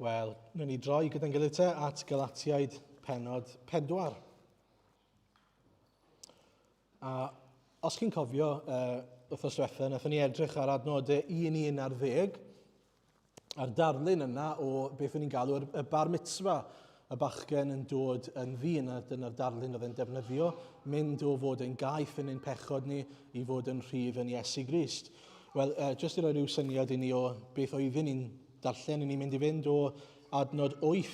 Wel, wnawn ni droi gyda'n gilydd te at Galatiaid penod 4. A os chi'n cofio, uh, wythnos diwetha, wnaethon ni edrych ar adnodau 1 i 11, a'r darlun yna o beth o'n i'n galw y bar mitzvah, y bachgen yn dod yn ddyn, a dyna'r darlun oedd e'n defnyddio, mynd o fod yn gaeth yn ein pechod ni i fod yn rhydd yn Iesu Grist. Wel, uh, jyst i roi rhyw syniad i ni o beth oeddwn ni'n Darllen, ni'n mynd i fynd o adnod 8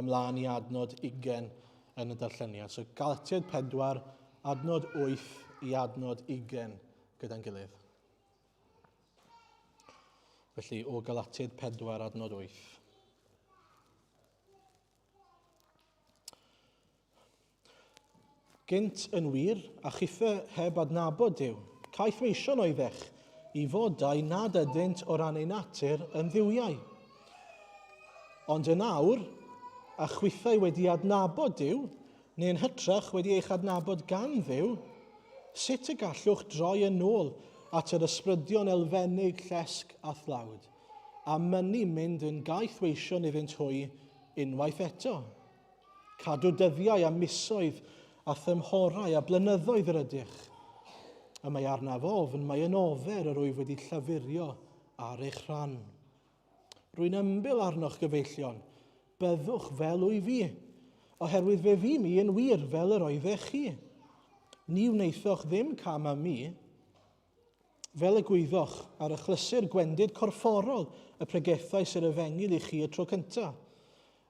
ymlaen i adnod 20 yn y darlleniad. So Galatiaid 4, adnod 8 i adnod 20 gyda'n gilydd. Felly, o Galatiaid 4, adnod 8. Gynt yn wir, a chithe heb adnabod Duw, caethweision oeddech i fodau nad ydynt o ran eu natur yn dduwiau. Ond yn awr, a chwithau wedi adnabod Duw, neu yn hytrach wedi eich adnabod gan Dduw, sut y gallwch droi yn ôl at yr ysbrydion elfennig llesg a thlawd, a mynnu mynd yn gaethweision iddynt hwy unwaith eto? Cadw dyddiau a misoedd a thymhorau a blynyddoedd yr ydych. Y mae arnaf ofn mae yn ofer yr wyf wedi llafurio ar eich rhan. Rwy'n ymbil arnoch gyfeillion, byddwch fel wyf fi, oherwydd fe fu mi yn wir fel yr oeddech chi. Ni wnaethoch ddim cam â mi, fel y gwyddoch, ar achlysur gwendid corfforol y pregethais yr efengyl i chi y tro cyntaf.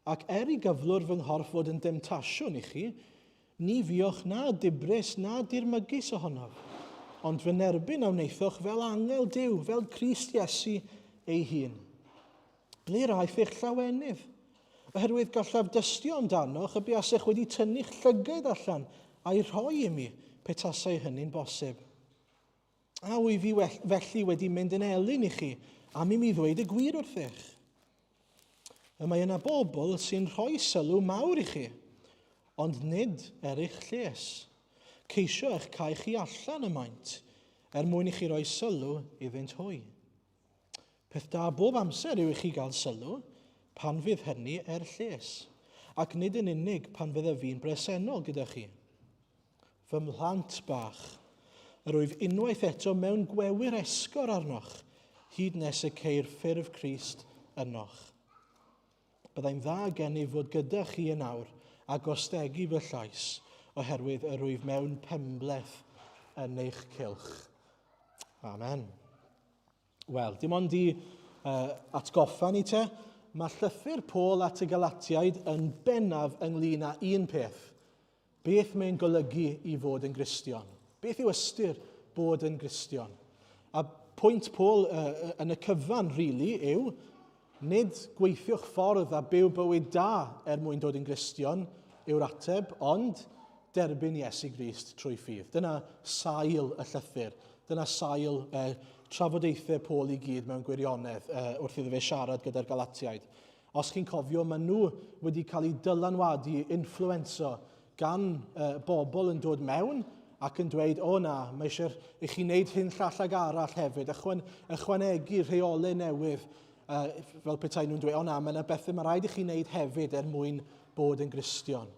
Ac er i gyflwr fy nghorff fod yn demtasiwn i chi, ni fuoch na dibris na dirmygus ohonof, ond fy nerbyn a wnaethoch fel angel Duw, fel Crist Iesu ei hun. Ble aeth eich llawenydd? Oherwydd gallaf dystio amdanoch y buasech wedi tynnu'ch llygaid allan a'i rhoi i mi, petasai hynny'n bosib. A wyf fi felly wedi mynd yn elyn i chi am i mi ddweud y gwir wrthych? Y mae yna bobl sy'n rhoi sylw mawr i chi, ond nid er eich lles. Ceisio eich cael chi allan y maent, er mwyn i chi roi sylw iddynt hwy. Peth da bob amser yw i chi gael sylw, pan fydd hynny er lles, ac nid yn unig pan fyddaf fi'n bresennol gyda chi. Fy mhlant bach, yr wyf unwaith eto mewn gwewyr esgor arnoch, hyd nes y ceir ffurf Crist ynoch. Byddai'n dda gennyf fod gyda chi yn awr a gostegu fy llais, oherwydd yr wyf mewn penbleth yn eich cylch. Amen. Wel, dim ond i uh, atgoffa ni te, mae llythyr Paul at y Galatiaid yn bennaf ynglyn â un peth, Beth mae'n golygu i fod yn Gristion? Beth yw ystyr bod yn Gristion? A pwynt Paul uh, yn y cyfan, really, yw nid gweithiwch ffordd a byw bywyd da er mwyn dod yn Gristion yw'r ateb, ond derbyn Iesu Grist trwy ffydd. Dyna sail y llythyr. Dyna sail eh, trafodaethau Paul i gyd mewn gwirionedd eh, wrth iddo fe siarad gyda'r Galatiaid. Os chi'n cofio, maen nhw wedi cael eu dylanwadu, influenso, gan uh, bobl yn dod mewn ac yn dweud, o na, mae eisiau i chi wneud hyn llall ag arall hefyd, ychwan, ychwanegu rheolau newydd, uh, fel petai nhw'n dweud, o na, mae yna bethau mae rhaid i chi wneud hefyd er mwyn bod yn Gristion.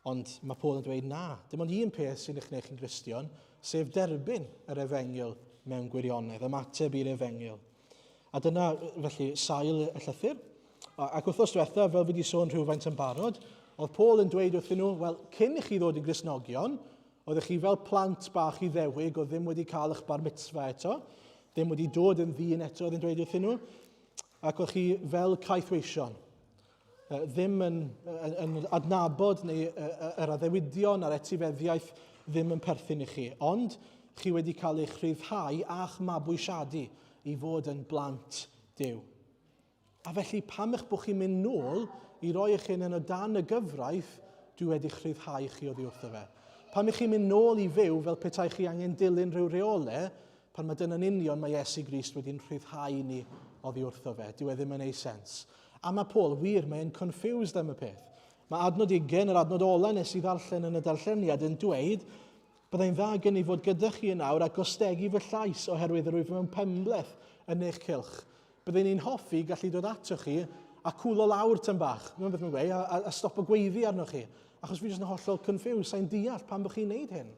Ond mae Paul yn dweud na, dim ond un peth sy'n eich gwneud chi'n Gristion, sef derbyn yr efengyl mewn gwirionedd, ymateb i'r efengyl. A dyna, felly, sail y llythyr. Ac wythnos diwetha, fel fi wedi sôn rhywfaint yn barod, oedd Paul yn dweud wrthyn nhw, wel, cyn i chi ddod yn Gristnogion, oeddech chi fel plant bach i ddewig oedd ddim wedi cael eich bar mitzvah eto, ddim wedi dod yn ddyn eto, oedd yn dweud wrthyn nhw, ac oedd chi fel caethweision. Ddim yn, yn, yn adnabod neu yr addewidion a'r etifeddiaeth ddim yn perthyn i chi, ond chi wedi cael eich rhyddhau a'ch mabwysiadu i fod yn blant Duw. A felly pam eich bod chi'n mynd nôl i roi eich hunain o dan y gyfraith, dwi wedi'ch rhyddhau chi oddi wrtho fe. Pam ych chi'n mynd nôl i fyw fel petai chi angen dilyn rhyw reole, pan mae dyna'n union mae Iesu Grist wedi'n rhyddhau ni oddi wrtho fe. Dyw e ddim yn ei sens. A mae Paul, wir, mae'n confused am y peth. Mae adnod 20, yr adnod ola nes i ddarllen yn y darlleniad, yn dweud, byddai'n dda gen i fod gyda chi yn awr a gostegu fy llais oherwydd yr wyf mewn penbleth yn eich cylch. Byddwn ni'n hoffi gallu dod atoch chi a cwlo lawr tyn bach, mae'n beth mae'n gweud, a, a, a stopo gweiddi arnoch chi. Achos fi jyst yn hollol confused, sa'n deall pam bod chi'n neud hyn.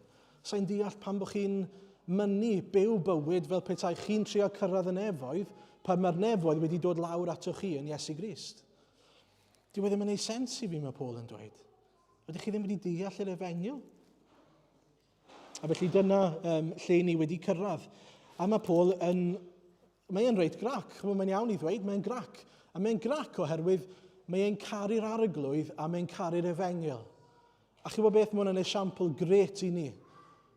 Sa'n deall pam bod chi'n mynnu byw bywyd fel petai chi'n trio cyrraedd y nefoedd, pan mae'r nefoedd wedi dod lawr atoch chi yn Iesu Grist. Dyw e ddim yn ei sens i fi, mae Paul yn dweud. Ydych chi ddim wedi deall yr efengyl? A felly dyna um, lle ni wedi cyrraedd. A mae Paul yn... Mae e'n reit grac. Mae'n iawn i ddweud, mae'n grac. A mae'n grac oherwydd mae e'n caru'r arglwydd a mae'n caru'r efengyl. A chi'n gwybod beth, mae hwnna'n esiampl gret i ni.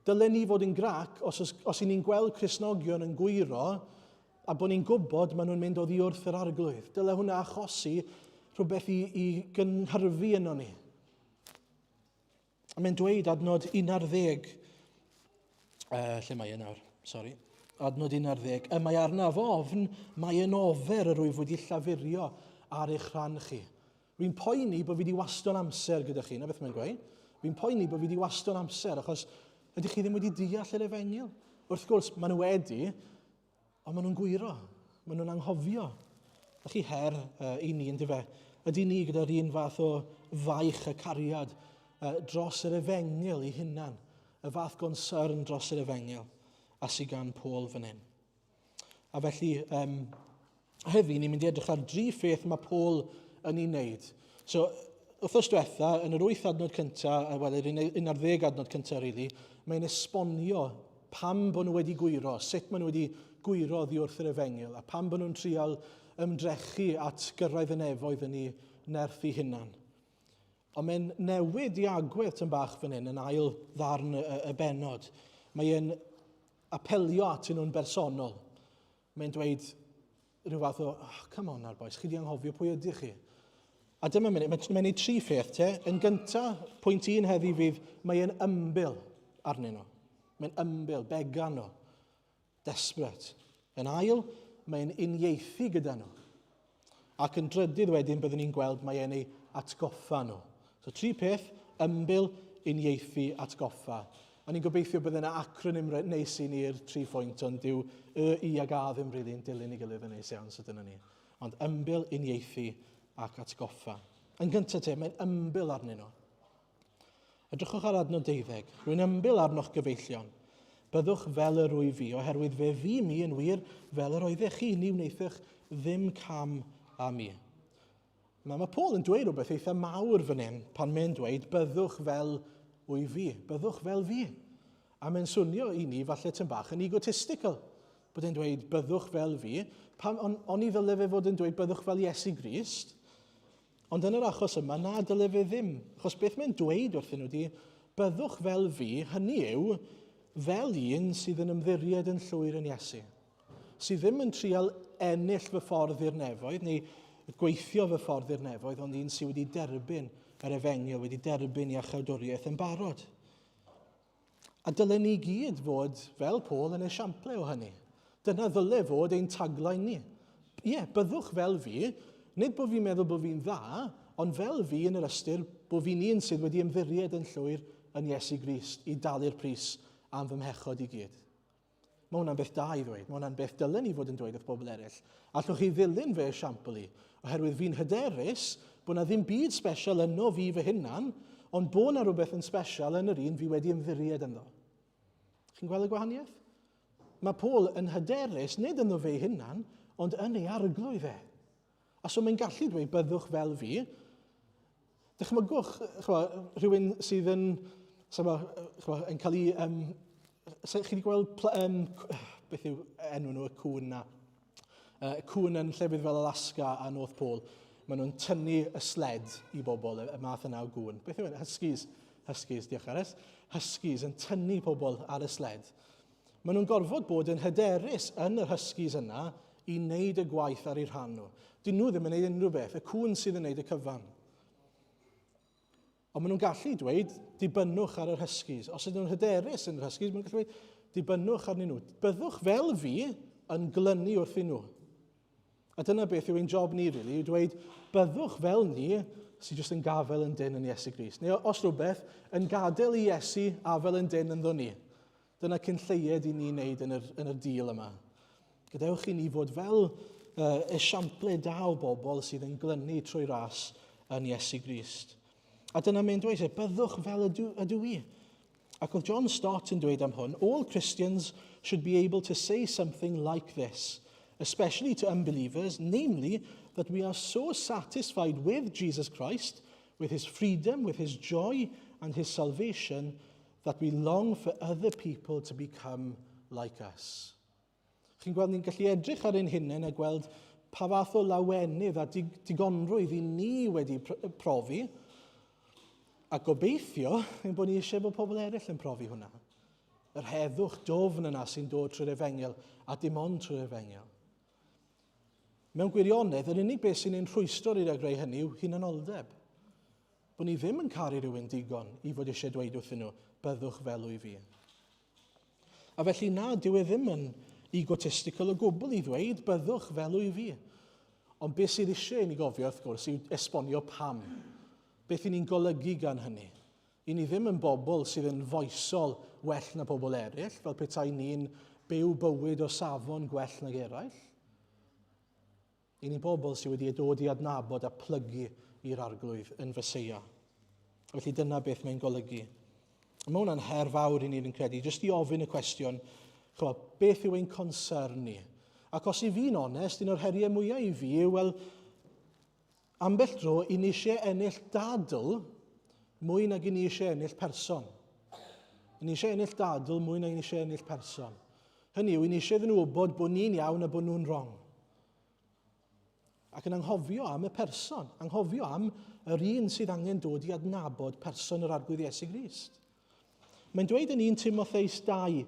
Dylen ni fod yn grac os, os, os i ni'n gweld Cristnogion yn gwyro a bod ni'n gwybod maen nhw'n mynd oddi wrth yr arglwydd. Dyle hwnna achosi rhywbeth i, i gynhyrfu yno ni. A mae'n dweud adnod 11, uh, lle mae e nawr, sori, adnod 11, y mae arnaf ofn, mae yn ofer yr wyf wedi llafurio ar eich rhan chi. Fi'n poeni bod fi wedi wasto'n amser gyda chi, na beth mae'n gweud. Fi'n poeni bod fi wedi wasto'n amser, achos ydych chi ddim wedi deall yr efengyl. Wrth gwrs, maen nhw wedi, Ond maen nhw'n gwyro, maen nhw'n anghofio. Da chi her uh, i ni, ynddo fe? Ydy ni gyda'r un fath o faich y cariad uh, dros yr efengyl i hunan, y fath gonsyrn dros yr efengyl a sydd gan Paul fan hyn. A felly, um, heddi ni'n mynd i edrych ar dri pheth mae Paul yn ei wneud. So, wythnos diwetha, yn yr wyth adnod cyntaf, wel, yr 11 adnod cyntaf, really, mae'n esbonio pam bod nhw wedi gwyro, sut maen nhw wedi gwyro oddi wrth yr efengyl, a pam bod nhw'n trial ymdrechu at gyrraedd y nefoedd yn ei nerth ei hunan. Ond mae'n newid i agwedd tyn bach fan hyn yn ail ddarn y, y, y benod. Mae'n apelio atyn nhw'n bersonol. Mae'n dweud rhyw fath o, oh, come on nawr boys, chi di anghofio pwy ydych chi. A dyma mynd, mae'n mae'n neud tri pheth te. Yn gyntaf, pwynt un heddi fydd, mae'n ymbil arnyn nhw. Mae'n ymbil, began nhw. Desperate. Yn ail, mae'n uniaethu gyda nhw. Ac yn drydydd wedyn byddwn ni'n gweld mae e'n ei atgoffa nhw. So tri peth, ymbil, uniaethu, atgoffa. O'n i'n gobeithio bydde yna acronym neis i ni'r tri phwynt, ond dyw y, i ag a ddim rili'n really dilyn ei gilydd yn neis iawn, so dyna ni. Ond ymbil, uniaethu ac atgoffa. Yn gyntaf te, mae'n ymbil arnyn nhw. Edrychwch ar adnod deuddeg. Rwy'n ymbil arnoch gyfeillion. Byddwch fel yr wyf fi, oherwydd fe fu mi yn wir fel yr oeddech chi, ni wnaethoch ddim cam â mi. Mae, mae Paul yn dweud rhywbeth eitha mawr fan hyn pan mae'n dweud byddwch fel wyf fi, byddwch fel fi. A mae'n swnio i ni falle tyn bach yn egotistical, bod e'n dweud byddwch fel fi, pan, on, on i ddyle fe fod yn dweud byddwch fel Iesu Grist, ond yn yr achos yma, na dyle fe ddim. Achos beth mae'n dweud wrthyn nhw di, byddwch fel fi, hynny yw, fel un sydd yn ymddiried yn llwyr yn Iesu. Sydd ddim yn trial ennill fy ffordd i'r nefoedd, neu gweithio fy ffordd i'r nefoedd, ond un sydd wedi derbyn yr efengyl, wedi derbyn iachawdwriaeth yn barod. A dylen ni gyd fod, fel Paul, yn esiample o hynny. Dyna ddyle fod ein tagline ni. Ie, yeah, byddwch fel fi, nid bod fi'n meddwl bod fi'n dda, ond fel fi yn yr ystyr bod fi'n un sydd wedi ymddiried yn llwyr yn Iesu Grist i dalu'r pris am fy mhechod i gyd. Mae hwnna'n beth da i ddweud. Mae hwnna'n beth dylen ni fod yn dweud wrth bobl eraill. Allwch chi ddilyn fy esiampl i? Oherwydd fi'n hyderus bod na ddim byd special yno fi fy hunan, ond bod na rhywbeth yn special yn yr un fi wedi ymddiried ynddo. Chi'n gweld y gwahaniaeth? Mae Paul yn hyderus, nid ynddo fe ei hunan, ond yn ei arglwydd e. A so mae'n gallu dweud, byddwch fel fi. Dychmygwch, chwa, rhywun sydd yn, chwa, chwa, yn cael ei... Um, chi wedi gweld, um, beth yw enw nhw, y cwn na? Uh, cwn yn llefydd fel Alaska a North Pole. Maen nhw'n tynnu y sled i bobl, y, y math yna o gwn. Beth yw e? Huskies. Huskies, diolch Ares. Huskies yn tynnu pobl ar y sled. Maen nhw'n gorfod bod yn hyderus yn yr huskies yna i wneud y gwaith ar eu rhan nhw. Dyn nhw ddim yn gwneud unrhyw beth, y cŵn sydd yn gwneud y cyfan. Ond maen nhw'n gallu dweud, dibynnwch ar yr huskies. Os ydyn nhw'n hyderus yn yr huskies, maen nhw'n gallu dweud, dibynnwch arnyn nhw. Byddwch fel fi yn glynu wrthyn nhw. A dyna beth yw ein job ni, really, yw dweud, byddwch fel ni, sydd jyst yn gafel yn dyn yn Iesu Grist. Neu os rhywbeth, yn gadael i Iesu afel yn dyn ynddo ni. Dyna cyn lleied i ni wneud yn yr, yn yr deal yma. Gadewch i ni fod fel esiample da o bobl sydd yn glynu trwy ras yn Iesu Grist. A dyna mae'n dweud, byddwch fel ydw, ydw i. Ac oedd John Stott yn dweud am hwn, all Christians should be able to say something like this, especially to unbelievers, namely that we are so satisfied with Jesus Christ, with his freedom, with his joy and his salvation, that we long for other people to become like us. Chi'n gweld ni'n gallu edrych ar ein hunain a gweld pa fath o lawenydd a digonrwydd i ni wedi profi, a gobeithio ein bod ni eisiau bod pobl eraill yn profi hwnna. Yr heddwch dofn yna sy'n dod trwy'r efengyl, a dim ond trwy'r efengyl. Mewn gwirionedd, yr unig beth sy'n ein rhwystro i rhag greu hynny yw hunanoldeb. Bod ni ddim yn caru rhywun digon i fod eisiau dweud wrthyn nhw, byddwch fel wyf fi. A felly na, dyw e ddim yn egotistical o gwbl i ddweud, byddwch fel wyf fi. Ond beth sydd eisiau i ni gofio, wrth gwrs, yw esbonio pam. Beth i ni'n golygu gan hynny. I ni ddim yn bobl sydd yn foesol well na pobl eraill, fel petai ni'n byw bywyd o safon gwell nag eraill. I ni bobl sydd wedi dod i adnabod a plygu i'r arglwydd yn Feseia. Felly dyna beth mae'n golygu. Mae hwnna'n her fawr i ni yn credu, jyst i ofyn y cwestiwn, chwa, beth yw ein concern ni? Ac os i fi'n onest, un o'r heriau mwyaf i fi yw, wel, ambell dro, i ni eisiau ennill dadl mwy nag i ni eisiau ennill person. I ni eisiau ennill dadl mwy nag i ni eisiau ennill person. Hynny yw, i ni eisiau iddyn nhw wybod bod ni'n iawn a bod nhw'n wrong. Ac yn anghofio am y person, anghofio am yr un sydd angen dod i adnabod person yr Arglwydd Iesu Grist. Mae'n dweud yn 1 Timotheus 2,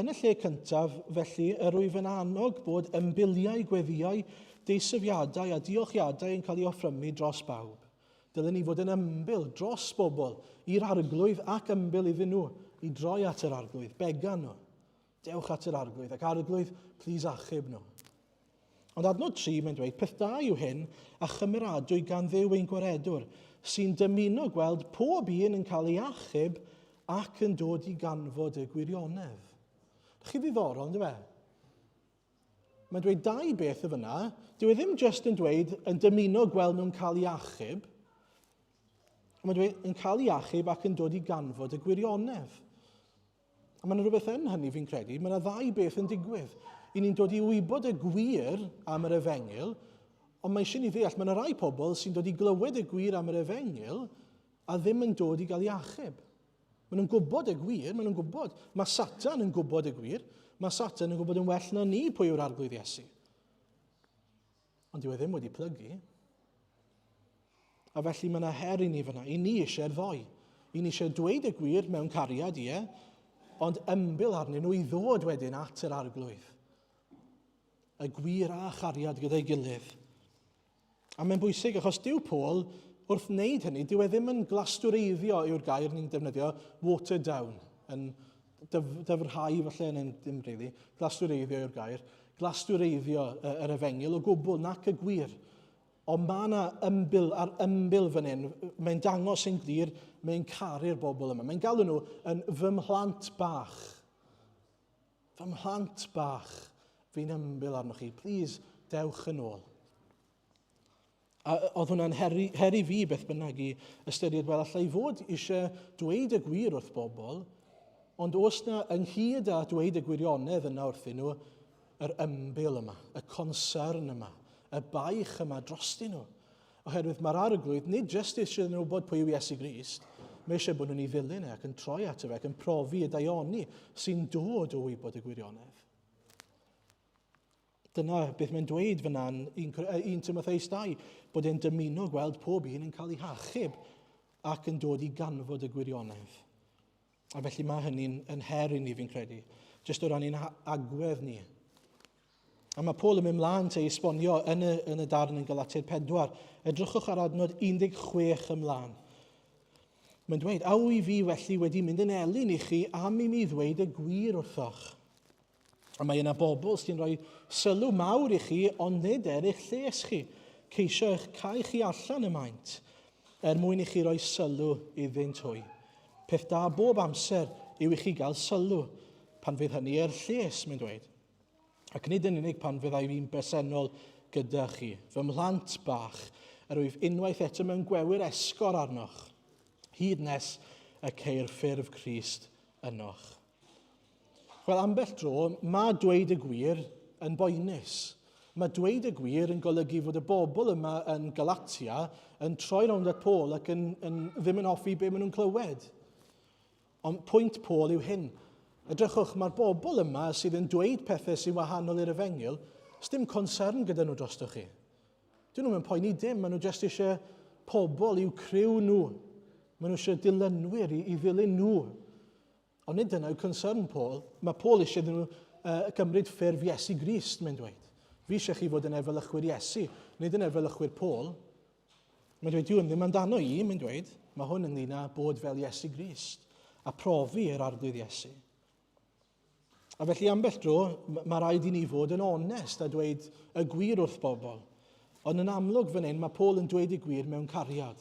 yn y lle cyntaf, felly, yr wyf yn annog bod ymbiliau, gweddiau, deisyfiadau a diolchiadau yn cael ei offrymu dros bawb. Dylen ni fod yn ymbil dros bobl i'r arglwydd ac ymbil iddyn nhw i droi at yr arglwydd, began nhw. Dewch at yr arglwydd, ac arglwydd, plîs achub nhw. Ond adnod 3, mae'n dweud, peth da yw hyn, a chymeradwy gan Dduw ein gwaredwr, sy'n dymuno gweld pob un yn cael ei achub ac yn dod i ganfod y gwirionedd. Chi ddiddorol, ynddo fe? Mae'n dweud dau beth y fyna. Dyw e ddim jyst yn dweud yn dymuno gweld nhw'n cael ei achub. Mae'n dweud yn cael ei achub ac yn dod i ganfod y gwirionedd. A mae yna rhywbeth yn hynny fi'n credu. Mae yna ddau beth yn digwydd. I ni'n dod i wybod y gwir am yr efengyl, ond mae eisiau ni ddeall, mae yna rai pobl sy'n dod i glywed y gwir am yr efengyl a ddim yn dod i gael ei achub. Maen nhw'n gwybod y gwir, maen nhw'n gwybod. Mae Satan yn gwybod y gwir. Mae Satan yn gwybod yn well na ni pwy yw'r arglwydd Iesu. Ond dyw e ddim wedi plygu. A felly mae yna her i ni fyna. I ni eisiau'r ddoi. I ni eisiau dweud y gwir mewn cariad, ie, ond ymbil arnyn nhw i ddod wedyn at yr arglwydd. Y gwir a chariad gyda'i gilydd. A mae'n bwysig achos dyw Paul wrth wneud hynny, dyw e ddim yn glastwreiddio yw'r gair ni'n defnyddio, water down, yn dyf, dyfrhau falle, neu'n dim really, glastwreiddio yw'r gair, glastwreiddio yr efengyl o gwbl, nac y gwir. Ond mae yna ymbil ar ymbil fan hyn, mae'n dangos yn glir, mae'n caru'r bobl yma. Mae'n galw nhw yn fy mhlant bach. Fy mhlant bach, fi'n ymbil arnoch chi, please, dewch yn ôl. A oedd hwnna'n heri, heri fi beth bynnag i ystyried, wel, allai fod eisiau dweud y gwir wrth bobl, ond oes na ynghyd â dweud y gwirionedd yna wrthyn nhw, yr ymbil yma, y concern yma, y baich yma drostyn nhw. Oherwydd mae'r arglwydd nid jyst eisiau nhw wybod pwy yw Iesu Grist, mae eisiau bod nhw'n ei ddilyn e ac yn troi ato fe ac yn profi y daioni sy'n dod o wybod y gwirionedd. Dyna beth mae'n dweud fyna yn 1 Timotheus 2, bod e'n dymuno gweld pob un yn cael ei hachub ac yn dod i ganfod y gwirionedd. A felly mae hynny'n yn her i ni, fi'n credu, jyst o ran ein agwedd ni. A mae Paul yn mynd mlaen te i esbonio yn y, yn y darn yn Galatiaid 4. Edrychwch ar adnod 16 ymlaen. Mae'n dweud, a wy fi felly wedi mynd yn elyn i chi am i mi ddweud y gwir wrthoch. A mae yna bobl sy'n rhoi sylw mawr i chi, ond nid er eich lles chi. Ceisio eich cau chi allan y maent, er mwyn i chi roi sylw iddynt hwy. Peth da bob amser yw i chi gael sylw, pan fydd hynny er lles, mae'n dweud. Ac nid yn unig pan fyddai fi'n bresennol gyda chi, fy mhlant bach, yr wyf unwaith eto mewn gwewyr esgor arnoch, hyd nes y ceir ffurf Crist ynoch. Wel, ambell dro, mae dweud y gwir yn boenus. Mae dweud y gwir yn golygu fod y bobl yma yn Galatia yn troi rownd at Paul ac yn, yn ddim yn hoffi be maen nhw'n clywed. Ond pwynt Paul yw hyn. Edrychwch, mae'r bobl yma sydd yn dweud pethau sy'n wahanol i'r efengyl, dim concern gyda nhw drostoch chi. Dyn nhw'n poeni dim, maen nhw jyst eisiau pobl i'w criw nhw. Maen nhw eisiau dilynwyr i, i ddilyn nhw. Ond nid dyna yw concern Paul. Mae Paul eisiau iddyn nhw uh, gymryd ffurf Iesu Grist, mae'n dweud. Fi eisiau chi fod yn efelychwyr Iesu, nid yn efelychwyr Paul. Mae'n dweud, dyw ddim amdano i, mae'n dweud. Mae hwn ynglyn â bod fel Iesu Grist a profi yr arglwydd Iesu. A felly ambell dro, mae rhaid i ni fod yn onest a dweud y gwir wrth bobl. Ond yn amlwg fan hyn, mae Paul yn dweud y gwir mewn cariad.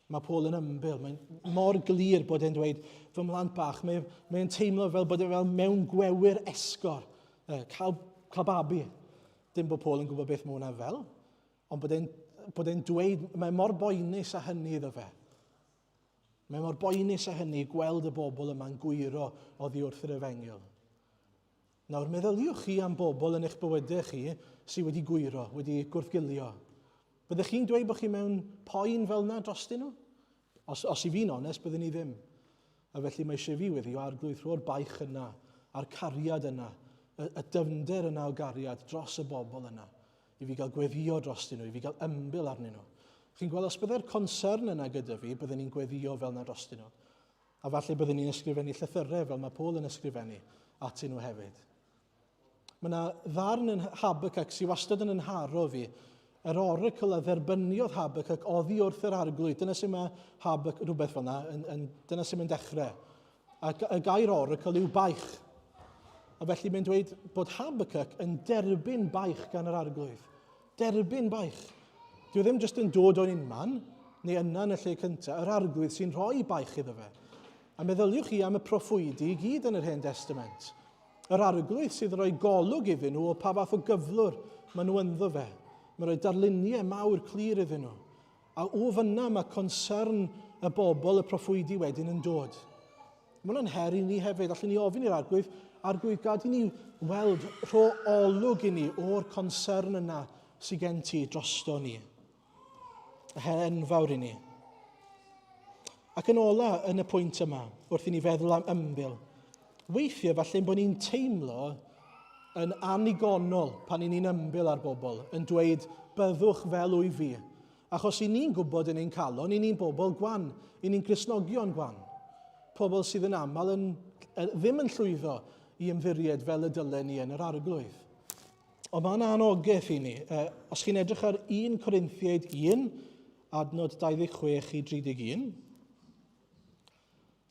Mae Paul yn ymbil. Mae'n mor glir bod e'n dweud, fy mhlant bach, mae'n mae teimlo fel bod e fel mewn gwewyr esgor, cael, cael babi. Dim bod Paul yn gwybod beth mae hwnna fel, ond bod e'n bod e'n dweud, mae mor boenus â hynny iddo fe. Mae mor boenus â hynny gweld y bobl yma'n gwyro oddi wrth yr efengyl. Nawr, meddyliwch chi am bobl yn eich bywydau chi sydd wedi gwyro, wedi gwrthgilio. Byddech chi'n dweud bod chi mewn poen fel yna drostyn nhw? Os, os i fi'n onest, byddwn ni ddim. A felly mae eisiau fi weddi o arglwydd rho'r baich yna, a'r cariad yna, y, y dyfnder yna o gariad dros y bobl yna, i fi gael gweddio drostyn nhw, i fi gael ymbil arnyn nhw. Chi'n gweld, os byddai'r concern yna gyda fi, byddwn ni'n gweddio fel yna drostyn nhw. A falle byddwn ni'n ysgrifennu llythyrau fel mae Paul yn ysgrifennu atyn nhw hefyd. Mae yna ddarn yn Habakkuk sydd wastad yn ynharo fi. Yr oracl a dderbyniodd Habakkuk oddi wrth yr arglwydd. Dyna sy'n mae Habakkuk, rhywbeth fel yna, yn, yn, dyna sy'n mynd dechrau. A y gair oracl yw baich. A felly mae'n dweud bod Habakkuk yn derbyn baich gan yr arglwydd. Derbyn baich. Dyw e ddim jyst yn dod o'n unman, neu yna yn y lle cyntaf, yr arglwydd sy'n rhoi baich iddo fe. A meddyliwch chi am y proffwydi i gyd yn yr Hen Testament. Yr arglwydd sydd yn rhoi golwg iddyn nhw o pa fath o gyflwr maen nhw ynddo fe. Mae'n rhoi darluniau mawr clir iddyn nhw. A o fyna mae concern y bobl, y proffwydi wedyn yn dod. Mae hwnna'n her i ni hefyd. Allwn ni ofyn i'r arglwydd, arglwydd gad i ni weld, rho olwg i ni o'r concern yna sydd gen ti drosto ni. Her enfawr i ni. Ac yn ola yn y pwynt yma, wrth i ni feddwl am ymbil, weithiau falle bod ni'n teimlo yn anigonol pan i ni'n ymbil ar bobl, yn dweud, byddwch fel wyf fi. Achos i ni'n gwybod yn ein calon, i ni'n bobl gwan, i ni'n Gristnogion gwan. Pobl sydd yn aml yn, ddim yn llwyddo i ymddiried fel y dylen ni yn yr arglwydd. Ond mae yna anogaeth i ni. Uh, os chi'n edrych ar 1 Corinthiaid 1, adnod 26 i 31,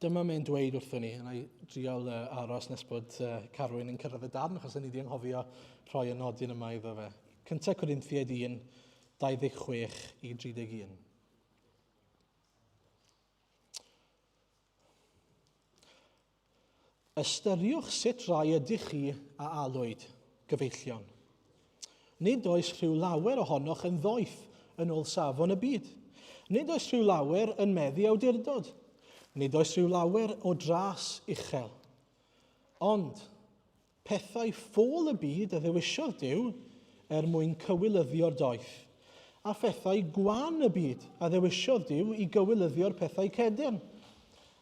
dyma mae'n dweud wrthyn ni, yna i drial uh, aros nes bod uh, Carwyn yn cyrraedd y darn, achos ni wedi anghofio rhoi y nodyn yma iddo fe. 1 Corinthiaid 1, 26 i 31. Ystyriwch sut rai ydych chi a alwyd, gyfeillion. Nid oes rhyw lawer ohonoch yn ddoeth yn ôl safon y byd. Nid oes rhyw lawer yn meddu awdurdod. Nid oes rhyw lawer o dras uchel. Ond, Pethau ffôl y byd a ddewisiodd Duw er mwyn cywilyddio'r doeth, a phethau gwan y byd a ddewisiodd Duw i gywilyddio'r pethau cedyrn,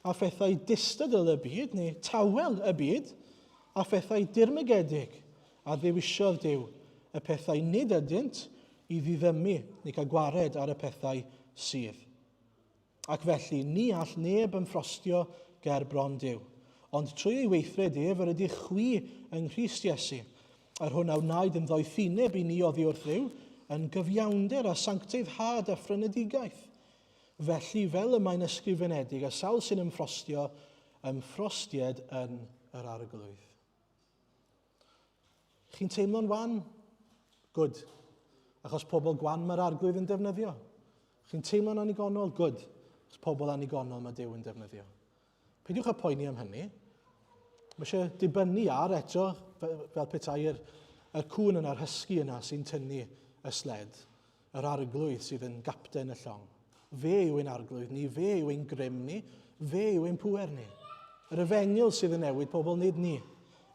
a phethau distadl y byd, neu tawel y byd, a phethau dirmygedig a ddewisiodd Duw, y pethau nid ydynt, i ddiddymu neu cael gwared ar y pethau sydd. Ac felly, ni all neb ymffrostio ger bron Duw. Ond trwy ei weithred ef yr ydych chwi yng Nghrist Iesu, yr hwn a wnaed yn ddoethineb i ni oddi wrth Dduw, yn gyfiawnder a sancteiddhad a phrynedigaeth. Felly, fel y mae'n ysgrifenedig, y sawl sy'n ymffrostio, ymffrostied yn yr Arglwydd. Chi'n teimlo'n wan? Good. Achos pobl gwan mae'r arglwydd yn defnyddio. Chi'n teimlo'n anigonol? Good. Achos pobl anigonol mae Duw yn defnyddio. Peidiwch â poeni am hynny. Mae eisiau dibynnu ar eto, fel petai'r Y cŵn yna'r hysgi yna sy'n tynnu y sled. Yr arglwydd sydd yn gapten y llong. Fe yw ein arglwydd ni, fe yw ein grym ni, fe yw ein pŵer ni. Yr efengyl sydd yn newid pobl, nid ni.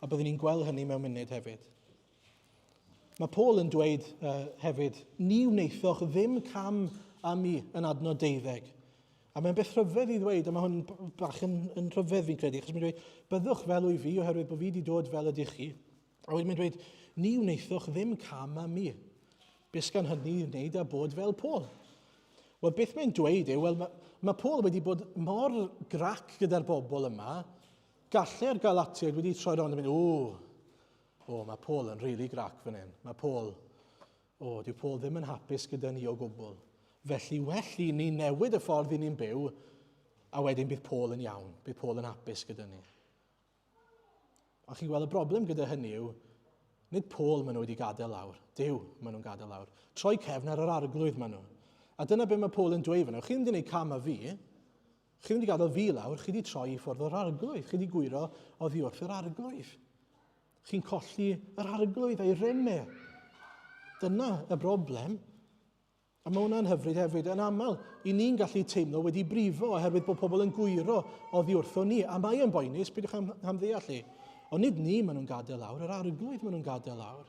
A byddwn ni'n gweld hynny mewn munud hefyd. Mae Paul yn dweud hefyd, ni wnaethoch ddim cam â mi yn adnod deuddeg. A mae'n beth rhyfedd i ddweud, a mae hwn bach yn rhyfedd fi'n credu, achos mae'n dweud, byddwch fel wyf fi, oherwydd bod fi wedi dod fel ydych chi. A wedyn mae'n dweud, ni wnaethoch ddim cam â mi. Beth gan hynny i wneud â bod fel Paul? Wel, beth mae'n dweud yw, wel, mae Paul wedi bod mor grac gyda'r bobl yma, gallai'r Galatiaid wedi troi rownd a mynd, o, o, mae Paul yn rili really grac fan hyn. Mae Paul, o, dyw Paul ddim yn hapus gyda ni o gwbl. Felly well i ni newid y ffordd i ni'n byw, a wedyn bydd Paul yn iawn, bydd Paul yn hapus gyda ni. A chi'n gweld y broblem gyda hynny yw, nid Paul maen nhw wedi gadael lawr, Duw maen nhw'n gadael lawr. Troi cefn ar yr arglwydd maen nhw. A dyna beth mae Paul yn dweud fan'na. Chi ddim wedi gwneud cam â fi, chi ddim wedi gadael fi lawr, chi wedi troi i ffwrdd o'r arglwydd, chi wedi gwyro oddi wrth yr arglwydd. Chi'n colli yr arglwydd a'i rym e. Dyna y broblem. A mae hwnna'n hyfryd hefyd. Yn aml, i ni'n gallu teimlo wedi brifo oherwydd bod pobl yn gwyro oddi wrtho ni. A mae e'n boenus, peidiwch am, am ddeall i. Ond nid ni maen nhw'n gadael lawr, yr arglwydd maen nhw'n gadael lawr.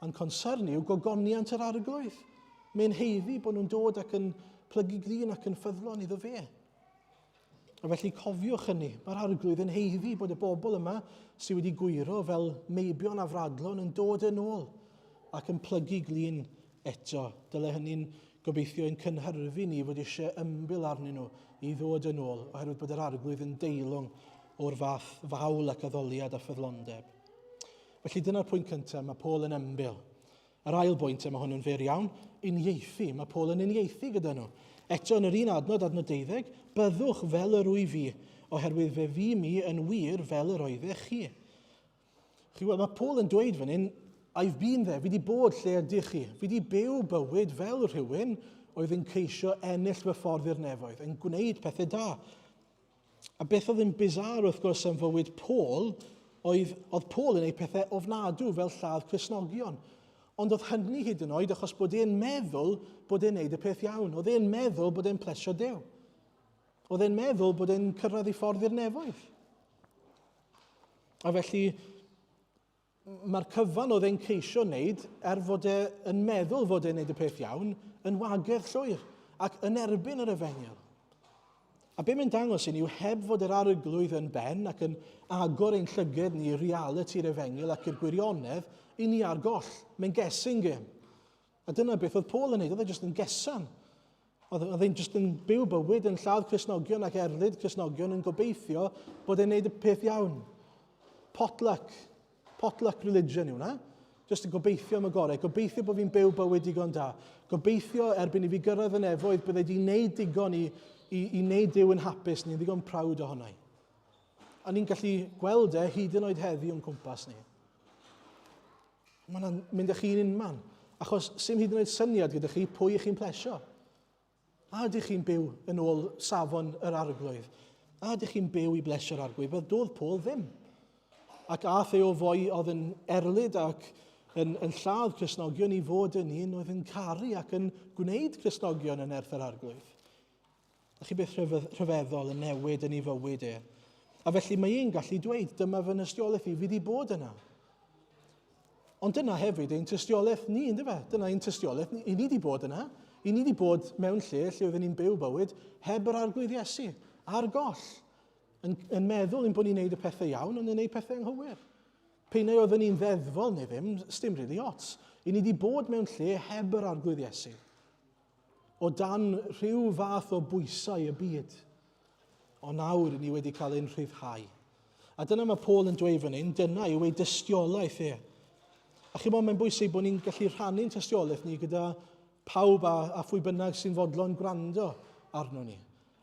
A'n concern yw gogoniant yr arglwydd. Mae'n heiddi bod nhw'n dod ac yn plygu glin ac yn ffyddlon iddo fe. A felly cofiwch hynny, mae'r arglwydd yn heiddi bod y bobl yma sydd wedi gwyro fel meibion a fradlon yn dod yn ôl ac yn plygu glin eto. Dyle hynny'n gobeithio ein cynhyrfu ni fod eisiau ymbil arnyn nhw i ddod yn ôl, oherwydd bod yr arglwydd yn deilwng o'r fath fawl ac addoliad a ffyddlondeb. Felly dyna'r pwynt cyntaf, mae Paul yn ymbil. Yr ail bwynt, a mae hwn yn fyr iawn, uniaethu. Mae Paul yn uniaethu gyda nhw. Eto yn yr un adnod, adnod deuddeg, byddwch fel yr wyf fi, oherwydd fe fu mi yn wir fel yr oeddech chi. Chi weld, mae Paul yn dweud fan hyn, I've been there, fi wedi bod lle ydych chi. Fi wedi byw bywyd fel rhywun oedd yn ceisio ennill fy ffordd i'r nefoedd, yn gwneud pethau da. A beth oedd yn bizarre wrth gwrs am fywyd Paul oedd, oedd Paul yn ei pethau ofnadw fel lladd Cristnogion. Ond oedd hynny hyd yn oed achos bod e'n meddwl bod e'n neud y peth iawn. Oedd e'n meddwl bod e'n plesio Duw. Oedd e'n meddwl bod e'n cyrraedd ei ffordd i'r nefoedd. A felly, mae'r cyfan oedd e'n ceisio wneud, er fod e yn meddwl fod e'n wneud y peth iawn, yn wagedd llwyr ac yn erbyn yr efengyl. A be mae'n dangos i ni yw heb fod yr arglwydd yn ben ac yn agor ein llyged ni i realiti'r efengyl ac i'r gwirionedd, i ni ar goll. Mae'n guessing game. A dyna beth oedd Paul yn neud, oedd e jyst yn gesan. Oedd, oedd e'n jyst yn byw bywyd yn lladd Cristnogion ac erlid Cristnogion yn gobeithio bod e'n neud y peth iawn. Potluck. Potluck religion yw hwnna. Jyst yn gobeithio am y gorau. Gobeithio bod fi'n byw bywyd digon da. Gobeithio erbyn i fi gyrraedd y nefoedd byddai di wneud digon i wneud Duw yn hapus, ni'n ddigon proud ohono i. A ni'n gallu gweld e hyd yn oed heddi o'n cwmpas ni. Mae hwnna'n mynd â chi'n unman. Achos sy'm hyd yn oed syniad gyda chi pwy ych chi'n plesio. A ydych chi'n byw yn ôl safon yr arglwydd? A ydych chi'n byw i blesio'r arglwydd? Wel, doedd Paul ddim. Ac ath e o foi oedd yn erlid ac yn lladd Cristnogion i fod yn un oedd yn caru ac yn gwneud Cristnogion yn nerth yr arglwydd. A chi beth rhyfeddol yn newid yn ei fywyd e. A felly mae e'n gallu dweud, dyma fy nystiolaeth i, fi wedi bod yna. Ond dyna hefyd ein tystiolaeth ni, ynddo fe? Dyna ein tystiolaeth ni. I ni wedi bod yna. I ni wedi bod mewn lle lle oedden ni'n byw bywyd heb yr arglwydd Iesu, ar goll, yn meddwl ein bod ni'n neud y pethau iawn, ond yn neud pethau anghywir. P'un ai oedden ni'n ddeddfol neu ddim, sdim rili ots. I ni wedi bod mewn lle heb yr arglwydd Iesu. O dan rhyw fath o bwysau y byd. Ond nawr ni wedi cael ein rhyddhau. A dyna mae Paul yn dweud fan hyn, dyna yw ei dystiolaeth e. A chi'n bod, mae'n bwysig bod ni'n gallu rhannu'n tystiolaeth ni gyda pawb a phwy bynnag sy'n fodlon gwrando arno ni.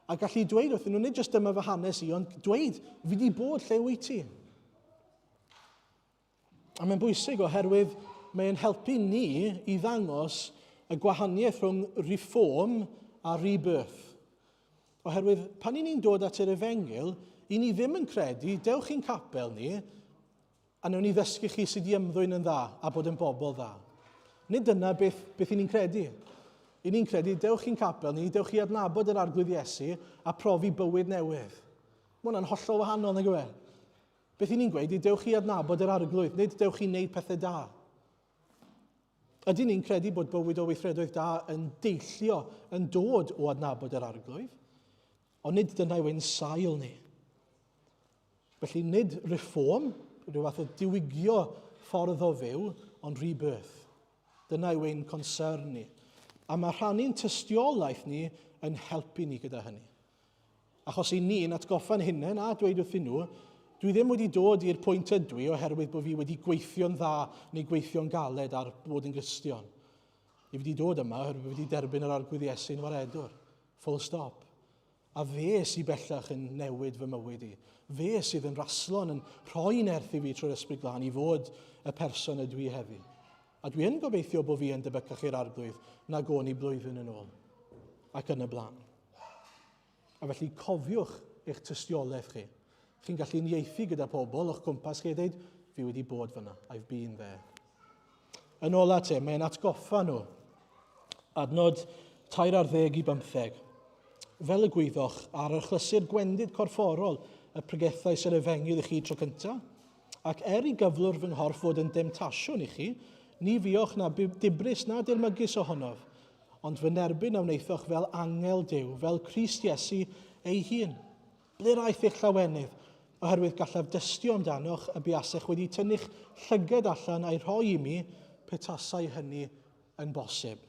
A gallu dweud wrthyn nhw, nid jyst dyma fy hanes i, ond dweud, fi wedi bod lle wyt ti. A mae'n bwysig oherwydd mae'n helpu ni i ddangos y gwahaniaeth rhwng reform a rebirth. Oherwydd pan i ni'n dod at yr efengyl, i ni ddim yn credu, dewch i'n capel ni, A wnawn ni ddysgu chi sut i ymddwyn yn dda a bod yn bobl dda. Nid dyna beth, beth i ni'n credu. I ni'n credu, dewch i'n capel ni, dewch i adnabod yr Arglwydd Iesu a profi bywyd newydd. Mae hwnna'n hollol wahanol, nag yw e? Beth i ni'n gweud yw dewch i adnabod yr Arglwydd, nid dewch i wneud pethau da. Ydyn ni'n credu bod bywyd o weithredoedd da yn deillio, yn dod o adnabod yr Arglwydd? Ond nid dyna yw ein sail ni. Felly nid reform, rhyw fath o diwygio ffordd o fyw, ond rebirth. Dyna yw ein concern ni. A mae rhannu'n tystiolaeth ni yn helpu ni gyda hynny. Achos i ni'n atgoffa'n hunain a dweud wrthyn nhw, dwi ddim wedi dod i'r pwynt ydw i oherwydd bod fi wedi gweithio'n dda neu gweithio'n galed ar bod yn Gristion. Fi wedi dod yma oherwydd bod fi wedi derbyn yr Arglwydd Iesu'n waredwr. Full stop. A fe sydd bellach yn newid fy mywyd i. Fe sydd yn raslon, yn rhoi nerth i fi trwy'r Ysbryd Glân i fod y person ydw i heddi. A dwi yn gobeithio bod fi yn debycach i'r Arglwydd nag o'n i blwyddyn yn ôl. Ac yn y blaen. A felly cofiwch eich tystiolaeth chi. Chi'n gallu uniaethu gyda pobl o'ch cwmpas chi a dweud, fi wedi bod fyna, I've been there. Yn ola te, mae'n atgoffa nhw. Adnod 13 i 15. Fel y gwyddoch, ar achlysur gwendid corfforol y pregethais yr efengyl i chi tro cyntaf, ac er i gyflwr fy nghorff fod yn demtasiwn i chi, ni fuoch na dibris na dirmygus ohonof, ond fy nerbyn a wnaethoch fel angel Duw, fel Crist Iesu ei hun. Ble'r aeth eich llawenydd? Oherwydd gallaf dystio amdanoch y buasech wedi tynnu'ch llyged allan a'i rhoi i mi petasai hynny yn bosib.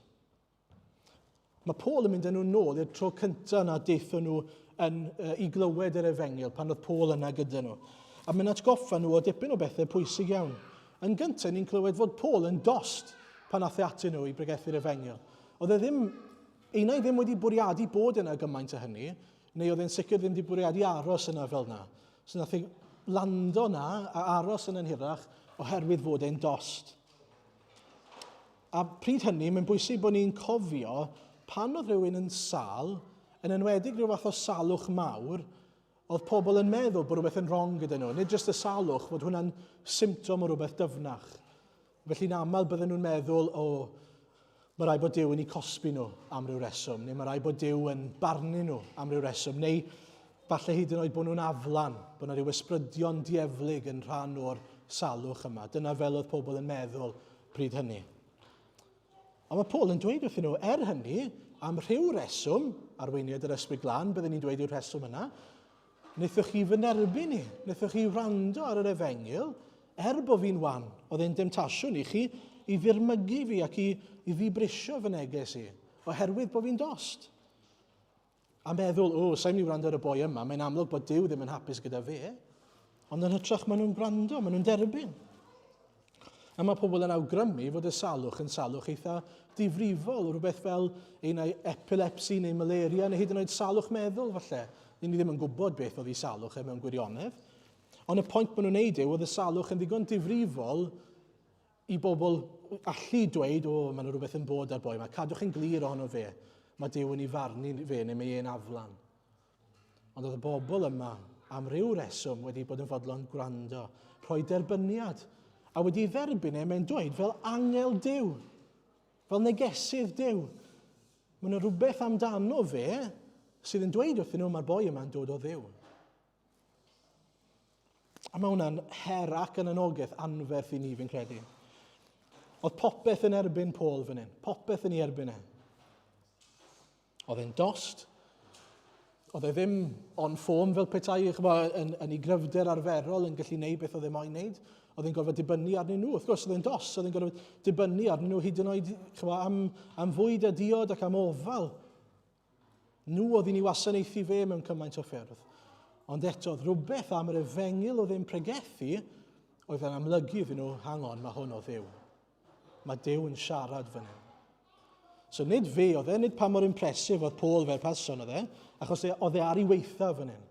Mae Paul yn mynd â nhw nôl i'r tro cyntaf na deithon nhw yn, i glywed yr efengyl pan oedd Paul yna gyda nhw. A mae'n atgoffa nhw o dipyn o bethau pwysig iawn. Yn gyntaf, ni'n clywed fod Paul yn dost pan ath e atyn nhw i bregethu'r efengyl. Oedd e ddim, einau ddim wedi bwriadu bod yna gymaint o hynny, Neu oedd e'n sicr ddim wedi bwriadu aros yna fel na. So nath e lando na a aros yna'n hirach oherwydd fod e'n dost. A pryd hynny, mae'n bwysig bod ni'n cofio pan oedd rhywun yn sal, yn enwedig rhyw fath o salwch mawr, oedd pobl yn meddwl bod rhywbeth yn wrong gyda nhw. Nid jyst y salwch, fod hwnna'n symptom o rhywbeth dyfnach. Felly'n aml bydden nhw'n meddwl, o, mae rhaid bod Duw yn eu cosbi nhw am ryw reswm, neu mae rhaid bod Duw yn barnu nhw am ryw reswm, neu falle hyd yn oed bod nhw'n aflan, bod yna rhyw ysbrydion dieflig yn rhan o'r salwch yma. Dyna fel oedd pobl yn meddwl pryd hynny. Ond mae Paul yn dweud wrthyn nhw, er hynny, am rhyw reswm, arweiniad yr Ysbryd Glân, byddwn ni'n dweud yw'r rheswm yna, wnaethoch chi fy nerbyn i, wnaethoch chi wrando ar yr efengyl, er bod fi'n wan, oedd e'n demtasiwn i chi i ddirmygu fi ac i, i ddibrisio fy neges i, oherwydd bod fi'n dost. A meddwl, o, sa'n mynd i wrando ar y boi yma, mae'n amlwg bod Duw ddim yn hapus gyda fe. Ond yn hytrach maen nhw'n gwrando, maen nhw'n derbyn. A mae pobl yn awgrymu fod y salwch yn salwch eitha difrifol, rhywbeth fel un ai epilepsi neu malaria neu hyd yn oed salwch meddwl falle. Ni ddim yn gwybod beth oedd ei salwch e mewn gwirionedd. Ond y pwynt maen nhw'n neud yw oedd y salwch yn ddigon difrifol i bobl allu dweud, o, mae yna rhywbeth yn bod ar boi yma, cadwch yn glir ohono fe. Mae Duw yn ei farnu fe neu mae e'n aflan. Ond oedd y bobl yma, am ryw reswm, wedi bod yn fodlon gwrando, rhoi derbyniad, a wedi dderbyn e, mae'n dweud, fel angel Duw, fel negesydd Duw. Mae yna rhywbeth amdano fe sydd yn dweud wrthyn nhw, mae'r boi yma'n dod o Dduw. A mae hwnna'n her ac yn anogaeth anferth i ni, fi'n credu. Oedd popeth yn erbyn Paul fan hyn. Popeth yn ei erbyn e. Oedd e'n dost. Oedd e ddim on form fel petai chymod, yn, yn ei gryfder arferol yn gallu neud beth oedd e moyn neud. Oedd e'n gorfod dibynnu arnyn nhw. Wrth gwrs, oedd e'n dost. Oedd e'n gorfod dibynnu arnyn nhw hyd yn oed chymod, am, am fwyd a diod ac am ofal. Nhw oedd yn ei wasanaethu fe mewn cymaint o ffyrdd. Ond eto, oedd rhywbeth am yr efengyl oedd e'n pregethu oedd yn amlygu iddyn nhw, hang on, mae hwn o Dduw. Mae Duw yn siarad fan hyn. So nid fe oedd e, nid pa mor impressive oedd Paul fel person oedd e, achos e, oedd e ar ei weitha fan hyn.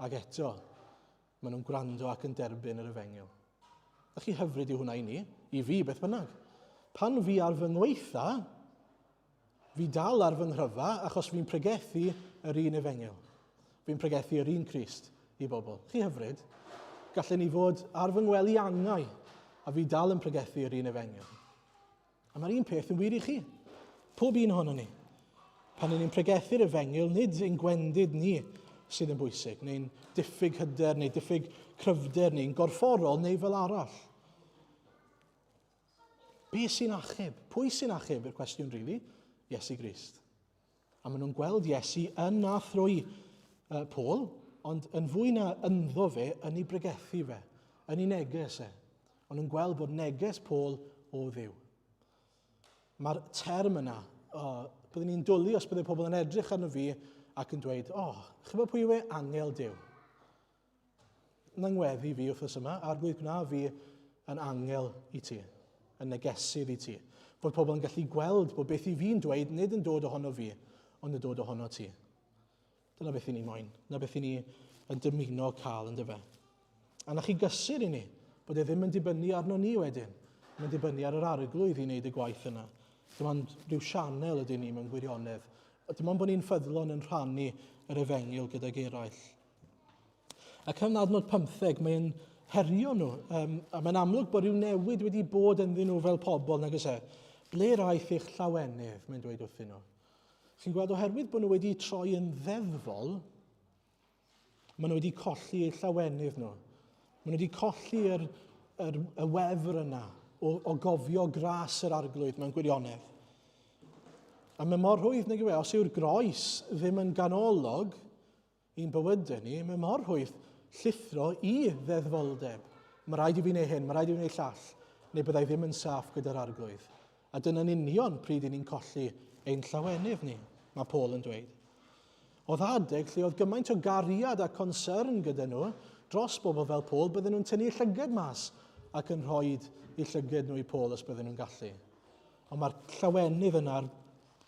Ac eto, maen nhw'n gwrando ac yn derbyn yr efengyl. Ydych chi hyfryd i hwnna i ni, i fi beth bynnag. Pan fi ar fy ngweitha, Fi dal ar fy nghryfa achos fi'n pregethu yr un efengyl. Fi'n pregethu yr un Crist i bobl. Chi hyfryd. Gallen ni fod ar fy ngwely angau a fi dal yn pregethu yr un efengyl. A mae'r un peth yn wir i chi. Pob un ohono ni. Pan ni'n pregethu'r efengyl, nid ein gwendid ni sydd yn bwysig, neu'n diffyg hyder, neu diffyg cryfder, neu'n gorfforol, neu fel arall. Be sy'n achub? Pwy sy'n achub yw'r cwestiwn, really? Iesu Grist. A maen nhw'n gweld Iesu yn a thrwy Paul, ond yn fwy na ynddo fe, yn ei bregethu fe, yn ei neges e. Ond nhw'n gweld bod neges Paul o Dduw. Mae'r term yna, oh, byddwn ni'n dwlu os byddai pobl yn edrych arno fi ac yn dweud, o, oh, chybod pwy yw e? Angel Duw. Na ngweddi fi wythnos yma, arglwydd gwna fi yn angel i ti, yn negesydd i ti. Fod pobl yn gallu gweld bod beth i fi'n dweud nid yn dod ohono fi, ond yn dod ohono ti. Dyna beth i ni moyn, na beth i ni yn dymuno cael yn dyfe. A na chi gysur i ni, bod e ddim yn dibynnu arno ni wedyn. Mae'n dibynnu ar yr arglwydd i wneud y gwaith yna. Dim ond rhyw sianel ydyn ni mewn gwirionedd. Dim ond bod ni'n ffyddlon yn rhannu yr efengyl gydag eraill. Ac yn adnod 15, mae'n herio nhw. Um, a mae'n amlwg bod rhyw newid wedi bod ynddyn nhw fel pobl, nag oes e? Ble raeth eich llawenydd, mae'n dweud wrthyn nhw. Chi'n gweld, oherwydd bod nhw wedi troi yn ddeddfol, maen nhw wedi colli eu llawenydd nhw. Maen nhw wedi colli yr, yr, y wefr yna o, o gofio gras yr arglwydd mewn gwirionedd. A mae mor rhwydd nag yw e, os yw'r groes ddim yn ganolog, I'n bywydau ni, mae mor rhwydd llithro i ddeddfoldeb. Mae rhaid i fi wneud hyn, mae rhaid i fi wneud llall, neu byddai ddim yn saff gyda'r arglwydd. A dyna'n union pryd i ni'n colli ein llawenydd ni, mae Paul yn dweud. Oedd adeg lle oedd gymaint o gariad a concern gyda nhw dros bobl fel Paul, bydden nhw'n tynnu llyged mas ac yn rhoi eu llyged nhw i Paul os bydden nhw'n gallu. Ond mae'r llawenydd yna'r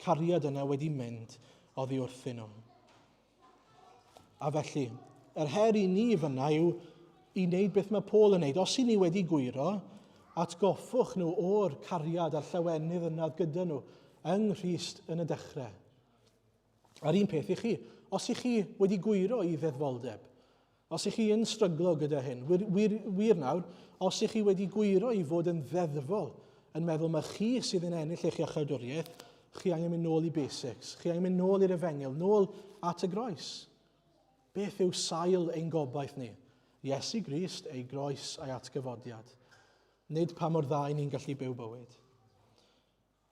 cariad yna wedi mynd oddi wrthyn nhw. A felly, yr her i ni fyna yw i wneud beth mae Paul yn wneud. Os i ni wedi gwyro, atgoffwch nhw o'r cariad a'r llawenydd yna gyda nhw yng Nghrist yn y dechrau. A'r un peth i chi, os i chi wedi gwyro i ddeddfoldeb, os i chi yn stryglo gyda hyn, wir, wir, wir nawr, os i chi wedi gwyro i fod yn ddeddfol, yn meddwl mae chi sydd yn ennill eich iachawdwriaeth, chi angen mynd nôl i basics, chi angen mynd nôl i'r efengyl, nôl at y groes. Beth yw sail ein gobaith ni? Iesu Grist, ei groes a'i atgyfodiad. Nid pa mor dda i ni'n gallu byw bywyd.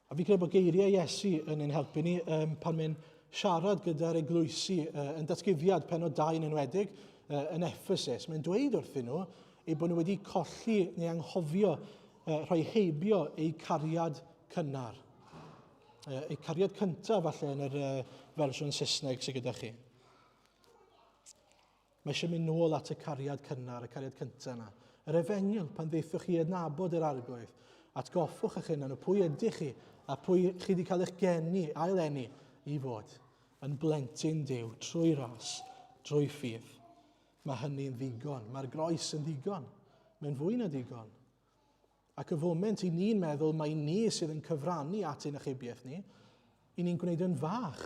A fi credu bod geiriau Iesu yn ein helpu ni um, pan mae'n siarad gyda'r eglwysi uh, yn datguddiad penod 2 yn enwedig uh, yn Ephesus. Mae'n dweud wrthyn nhw eu bod nhw wedi colli neu anghofio uh, rhoi heibio eu cariad cynnar. Uh, eu cariad cyntaf falle yn yr uh, fersiwn Saesneg sydd gyda chi. Mae eisiau mynd nôl at y cariad cynnar, y cariad cyntaf yna. Yr efengyl, pan ddeithoch chi adnabod yr arglwydd, atgoffwch eich hunan o pwy ydych chi a pwy chi wedi cael eich geni, ail eni, i fod yn blentyn Duw trwy ras, drwy ffydd. Mae hynny'n ddigon. Mae'r groes yn ddigon. Mae'n fwy na digon. Ac y foment i ni'n meddwl mai ni sydd yn cyfrannu at ein achubiaeth ni, i ni'n gwneud yn fach.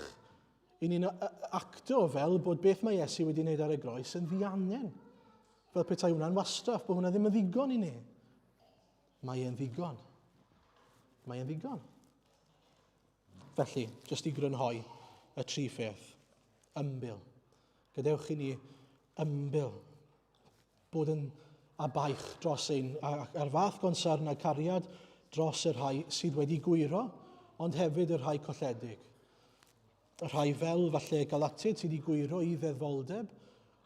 I ni'n acto fel bod beth mae Iesu wedi wneud ar y groes yn ddiangen. Fel petai hwnna'n wastraff, bod hwnna ddim yn ddigon i ni. Mae e'n ddigon. Mae e'n ddigon. Felly, jyst i grynhoi y tri pheth. Ymbil. Gadewch i ni ymbil. Bod yn a baich dros ein, a'r fath gonsern a cariad dros y rhai sydd wedi gwyro, ond hefyd y rhai colledig. Y rhai fel falle Galatiaid sydd wedi gwyro i ddeddfoldeb,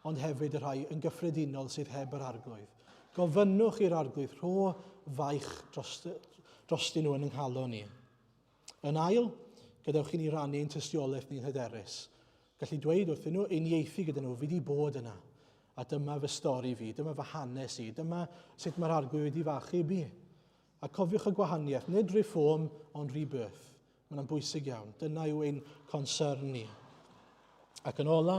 ond hefyd y rhai yn gyffredinol sydd heb yr arglwydd. Gofynnwch i'r arglwydd rho faich drostyn nhw yn yng nghalon ni. Yn ail, gadewch i ni rannu ein tystiolaeth ni'n hyderus. Gallu dweud wrthyn nhw, uniaethu gyda nhw, fi wedi bod yna. A dyma fy stori fi, dyma fy hanes i, dyma sut mae'r arglwydd wedi fachu fi. A cofiwch y gwahaniaeth, nid reform, ond rebirth. Mae'n bwysig iawn. Dyna yw ein concern ni. Ac yn ola,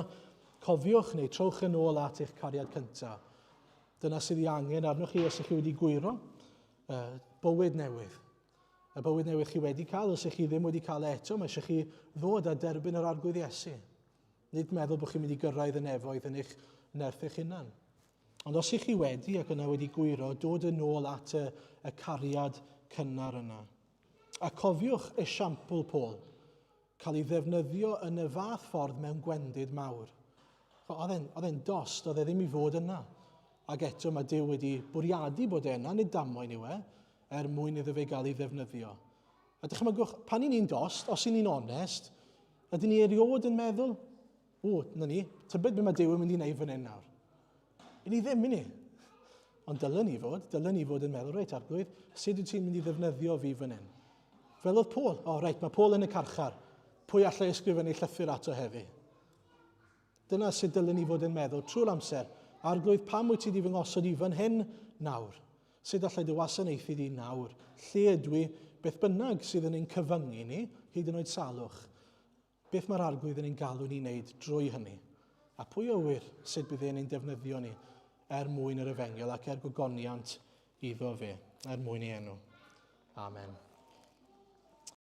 cofiwch neu trowch yn ôl at eich cariad cyntaf. Dyna sydd ei angen arnoch chi os ydych chi wedi gwyro bywyd newydd. Y bywyd newydd chi wedi cael, os ydych chi ddim wedi cael e eto, mae eisiau chi ddod a derbyn yr Arglwydd Iesu. Nid meddwl bod chi'n mynd i gyrraedd y nefoedd yn eich nerth eich hunan. Ond os ych chi wedi ac yna wedi gwyro, dod yn ôl at y, y cariad cynnar yna. A cofiwch esiampl Paul, cael ei ddefnyddio yn y fath ffordd mewn gwendid mawr. Oedd e'n dost, oedd e ddim i fod yna. Ac eto mae Duw wedi bwriadu bod e yna, nid damwain yw e, er mwyn iddo fe gael ei ddefnyddio. A dychmygwch, pan i ni'n dost, os i ni'n onest, ydyn ni erioed yn meddwl, o, na ni, tybed beth mae Duw yn mynd i wneud fan hyn nawr. I ni ddim, i ni. Ond dylen ni fod, dylen ni fod yn meddwl, reit, arglwydd, sut wyt ti'n mynd i ddefnyddio fi fan hyn? Fel oedd Paul, o, oh, reit, mae Paul yn y carchar. Pwy allai ysgrifennu llythyr ato heddi? Dyna sut dylen ni fod yn meddwl trwy'r amser. Arglwydd, pam wyt ti wedi fy ngosod i fan hyn nawr? Sut allai dy wasanaethu di nawr? Lle ydw i? Beth bynnag sydd yn ein cyfyngu ni, hyd yn oed salwch. Beth mae'r Arglwydd yn ein galw ni wneud drwy hynny? A pwy a ŵyr sut bydd e'n ein defnyddio ni er mwyn yr efengyl ac er gogoniant iddo fe, er mwyn ei enw. Amen.